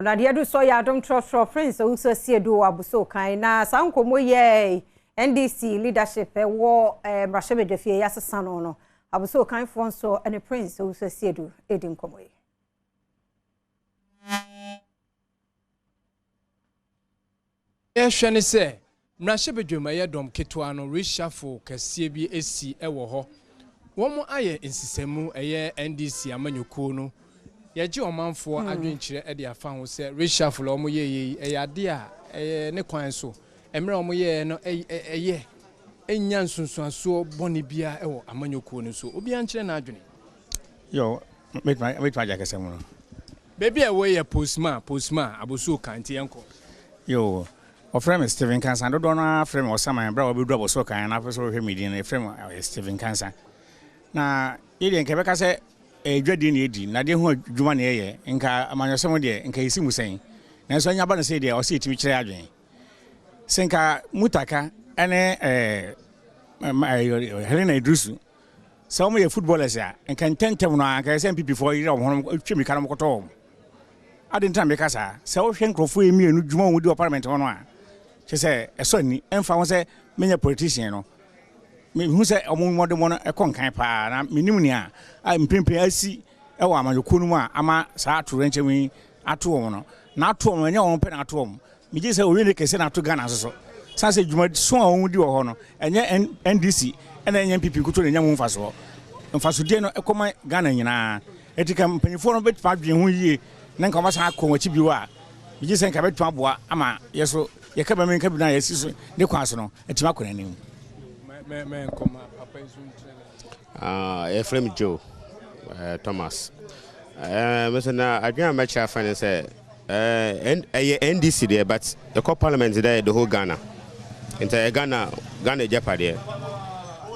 Na deɛ do so yɛ adom trɔtrɔ. Prince Owusu Asiedu wɔ Abossey Okai na saa nkɔmmɔ yɛ NDC leadership ɛwɔ mmarahyɛbadwafie yɛasesa no. Abossey Okaifoɔ nso ne Prince Owusu Asiedu ɛdi nkɔmmɔ yi. Yɛhwɛ ne sɛ mmarahyɛbadwam ɛyɛ dɔm ketewa no, reshuffle kɛseɛ bi esi ɛwɔ hɔ. Wɔn ayɛ nsesɛmu, ɛyɛ NDC amanyɔkuo no. Yɛgye ɔmanfoɔ adwenkyerɛ de afa ho sɛ reshuffle a wɔn yɛ yi ɛyɛ adeɛ a ɛyɛ ne kwan so. Mmerɛ a wɔn yɛɛ no, ɛyɛ ɛnya nsonsansoɔ bɔne biara ɛwɔ amanyɔkuo no so. Obiara nkyerɛ n'adwene. Yo, mɛtumi agya kɛsɛ mu no. Beebi a ɛwɔ yɛ Postma Abossey Okai, nti yɛnkɔ. Yo, ɔfrɛ me Steven Kansa. Dodoɔ no ara frɛ me Ɔsaman. Berɛ a wɔbɛduru Abossey Okai na afei sɛ wɔhwɛ me din no, yɛfrɛ me Steven Kansa. Na yɛdeɛ nka ɛbɛka sɛ dwadie na yɛdi na adeɛ ho adwuma na yɛyɛ. Nka amanyɔsɛm deɛ, nka yɛsi mu sɛn, nanso anya ba no sɛ deɛ ɔsɛ yɛtumi kyerɛ adwene sɛ nka Mutaka ɛne Helena Idrisu sɛ wɔn yɛ footballers a, nka ntɛntɛm no a nka yɛ sɛ NPP foɔ yere wɔn ho twe mirika no wɔkɔtɔ wɔn ade. Ntina meka saa sɛ wohwɛ nkurɔfoɔ yi mmienu dwuma wɔn di wɔ parliament hɔ no a, kyerɛ sɛ ɛsɔ ani. Ɛmfa ho sɛ menyɛ politician no, mehu sɛ ɔmo mmɔdemmɔ no ɛkɔ nkan paa na menim nea a mprempren asi ɛwɔ amanyɔkuo no mu a ama saa atorenkyɛm yi ato wɔn no. Na ato wɔn, ɛnyɛ wɔn pɛ na ato wɔn. Megye sɛ owie ne kɛse na ato Ghana nso so san sɛ dwumaso a wɔn di wɔ hɔ no, ɛnyɛ NDC ɛna ɛnyɛ NPP nkoto na ɛnya mu mfasoɔ. Mfasodeɛ no ɛkɔma Ghana nyinaa. Eti ka mpanyinfoɔ no bɛtumi adwene ho yie na nka wɔn asan akɔ wɔn akyi bio a, megye sɛ nka bɛtumi aboa ama yɛ so yɛka bɛmi nka bi na yɛsi so ne kwan so no atumi akɔ n'anim. Mɛnkɔma papa yi so nkyerɛ no. Ah, yɛfrɛ me Joe Thomas. Me na adwene a mɛkyerɛ afa ne sɛ ɛyɛ NDC deɛ, but ɛkɔ parliament dɛ the whole Ghana, nti ɛyɛ Ghana agyapadeɛ.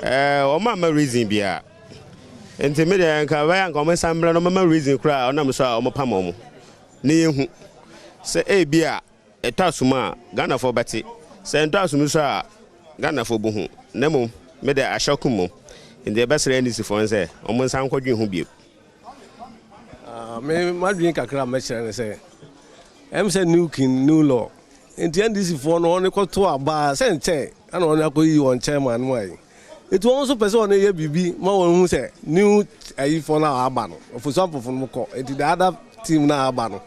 Ɔma ama reason bia, nti me deɛ nka bɛyɛ nka ɔmo nsa mbrɛ no, ɔmama reason koraa ɔnam so a ɔmo pam ɔmo ne yɛhu sɛ ebi a ɛtɔ asom a Ghanafoɔ bɛte sɛ ɛntɔ asom so a Ghanafoɔ bu ho. Na mmom me de ahyɛ kum mu, nti ɛbɛsrɛ NDC foɔ sɛ ɔmo nsa nkɔdwen ho bio. Me madwene kakra a mɛkyerɛ ne sɛ sɛ new king, new law, nti NDC foɔ no ɔne kɔto aba sɛ nkyɛn ɛna ɔne akɔyi wɔn chairman no ayi, nti wɔn nso pɛ sɛ ɔne yɛ biribi ma wɔn hu sɛ new ayifoɔ no a aba no, Ofosu Ampofo no kɔ, nti the other team no a aba no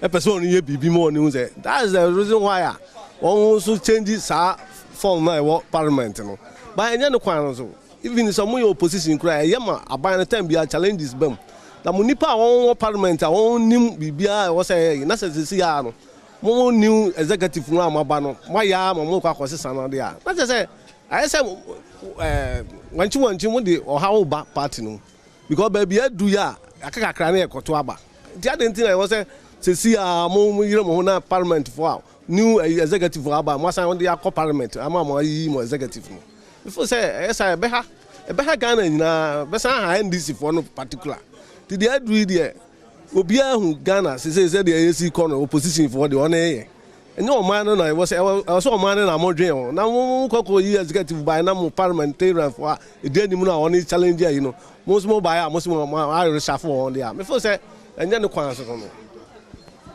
ɛpɛ sɛ ɔne yɛ biribi ma wɔn hu sɛ that is the reason why a wɔn nso change saa form na ɛwɔ parliament no. But ɛnyɛ ne kwan no so. Even sɛ mo yɛ opposition koraa, ɛyɛ ma aban no time biara challenges bɛm na mo nipa a wɔn wɔ parliament a wɔn nim biribiara a ɛwɔ sɛ ɛyɛ na sɛ sisi ya no mo new executive no a mo aba no, mo ayɛ ama mo kɔ akɔsesa no deɛ a, na kyerɛ sɛ ayɛ sɛ wankyi wankyi mo de ɔhaw ba party no mu, because baabi adu yɛ a aka kakra ne yɛ kɔto aba. Nti adi nti na ɛwɔ sɛ sisi a mo yere mo ho na parliament fo a new executive aba, mo asan de akɔ parliament ama mo ayi mo executive no before sɛ ɛyɛ sa ɛbɛha Ghana nyinaa, bɛsan ha NDC foɔ no particular. Ti deɛ adu yi deɛ, obiara hu Ghana sese sɛ deɛ yɛsi kɔ no, opposition foɔ deɛ ɔno yɛ ɛnyɛ ɔman no na ɛwɔ sɛ ɔman no na mo dwen ho na mo kɔkɔ yi executive ban na mo parliamentarian foɔ a ɛdi anim no a ɔne challenge ayi no, mo nso mo baeɛ a mo nso mo ayɛ wɔn deɛ a mefo sɛ ɛnyɛ ne kwan so no.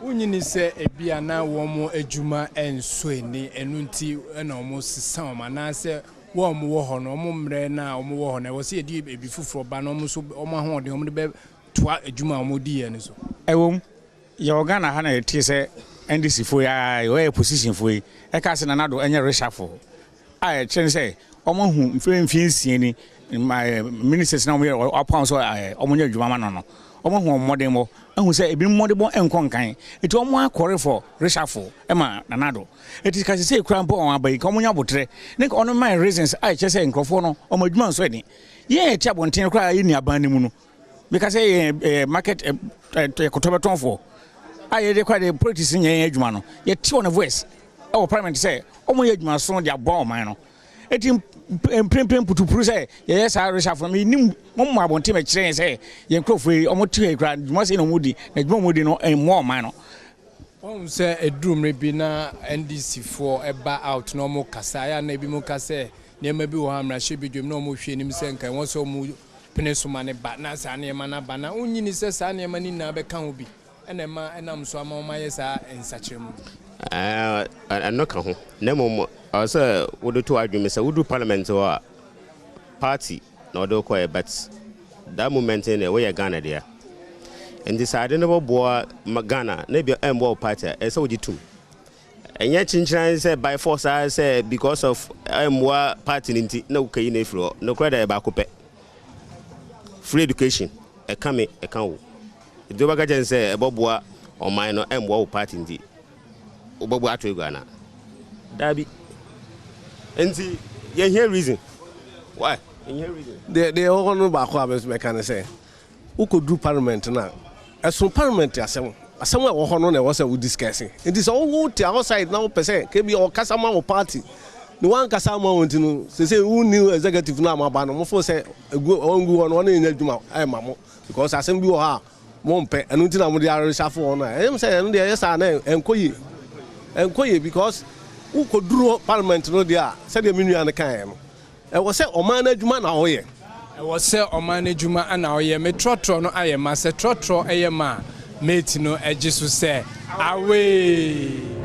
Wonyini sɛ ebi a na wɔn adwuma nso ani, ɛno nti ɛna wɔn sesa wɔn, anaasɛ wɔn a wɔwɔ hɔ no, wɔn mmerɛ na wɔn wɔ hɔ no, ɛwɔ sɛ yɛde ebi foforɔ ba na wɔn nso wɔn ahoɔden wɔn de bɛ toa adwuma a wɔn di yɛ no so. Ɛwom, yɛwɔ Ghana ha na yɛtie sɛ NDC foɔ yi a wɔyɛ opposition foɔ yi ɛka sɛ Nana Addo ɛnyɛ reshuffle a ɛkyerɛ ne sɛ wɔn ahu mfiri mfie 6 ni ministers na wɔn yɛ apɔn so wɔn nyɛ adwuma ma no, wɔn ahu wɔn mmɔdenbɔ, ahu sɛ ebi mmɔdenbɔ nkɔ nkan, nti wɔn akɔre for reshuffle ɛma Nana Addo. Eti kasi sɛ ekura mpo wɔn aba yi ka wɔn nya abotire ne nka ɔno man reasons a ɛkyerɛ sɛ nkurɔfoɔ no wɔn adwuma nso ani. Yɛn yɛ te abɔnten koraa yɛ ni aban ne mu no, meka sɛ yɛn market ɛ ɛ kɔtɔ bɛtɔnfoɔ a yɛde kora de politics nyɛ yɛn adwuma no, yɛte wɔn voice ɛwɔ parliament sɛ wɔn yɛ adwuma so de aboa ɔman no. Eti mprempren putupuru sɛ yɛyɛ saa reshuffle no, menim wɔn mu abɔnten bɛkyerɛ yɛn sɛ yɛn nkurɔfoɔ yi wɔn te kura adwuma sɛ na wɔn di na adwuma wɔn di no mmoa ɔman no. Wɔn sɛ eduru mmerɛ bi na NDC foɔ ɛba out na wɔn kasa ayɛ na ebi mu ka sɛ nneɛma bi wɔ hɔ a mmarahyɛbadwam na wɔn hwɛ anim sɛ nka wɔn sɛ wɔn pene so ma ne ba na saa nneɛma no aba, na wonyini sɛ saa nneɛma no nyinaa bɛka ho bi. na ɛma ɛnam so ama wɔayɛ saa nsakyeramu? Ɛno ka ho. Na mmom ɛwɔ sɛ wode to w'adwene mu sɛ wodu parliament hɔ a, party na wɔde wo kɔɛ, but that moment no deɛ woyɛ Ghana dea. Nti sɛ ade no bɛboa Ghana na ebi ɛmmoa wo party a, ɛsɛ sɛ wogye tom. Ɛnyɛ kyenkyeran sɛ by force ara sɛ because of ɛmmoa party no nti na wokayi no afiri hɔ. Nokorɛ deɛ ɛyɛ baako pɛ. Free education, ɛka me, ɛka wo. Nti wobɛka kyerɛ no sɛ ɛbɔboa ɔman no, ɛmmoa wo party nti wobɛbu ato agu anaa? Daabi. Nti yɛhia reason. Why? Yɛhia reason. Deɛ deɛ ɛwɔ hɔ no baako a me nso mɛka ne sɛ, wokɔduru parliament no a, ɛsono parliament asɛm. Asɛm a ɛwɔ hɔ no na ɛwɔ sɛ wo discuss. Nti sɛ wo te outside na wopɛ sɛ kebi ɔkasa ma wo party ne wankasa ama wo nti no, sese wo new executive no a moaba no, mofo sɛ egu ɔngu hɔ no, ɔne nyɛ adwuma ɛma mo because asɛm bi wɔ hɔ a mompɛ, ɛno nti na mode aresafo hɔ no a, ɛyɛ sɛ ɛno deɛ ɛyɛ saa na ɛnkɔ yie. Ɛnkɔ yie because wokɔduru parliament no deɛ a, sɛdeɛ me nua no kaeɛ no, ɛwɔ sɛ ɔman no adwuma na ɔyɛ. Ɛwɔ sɛ ɔman no adwuma na ɔyɛ. Me trɔtrɔ no ayɛ ma. Sɛ trɔtrɔ yɛ ma a, mate no gye so sɛ, Away!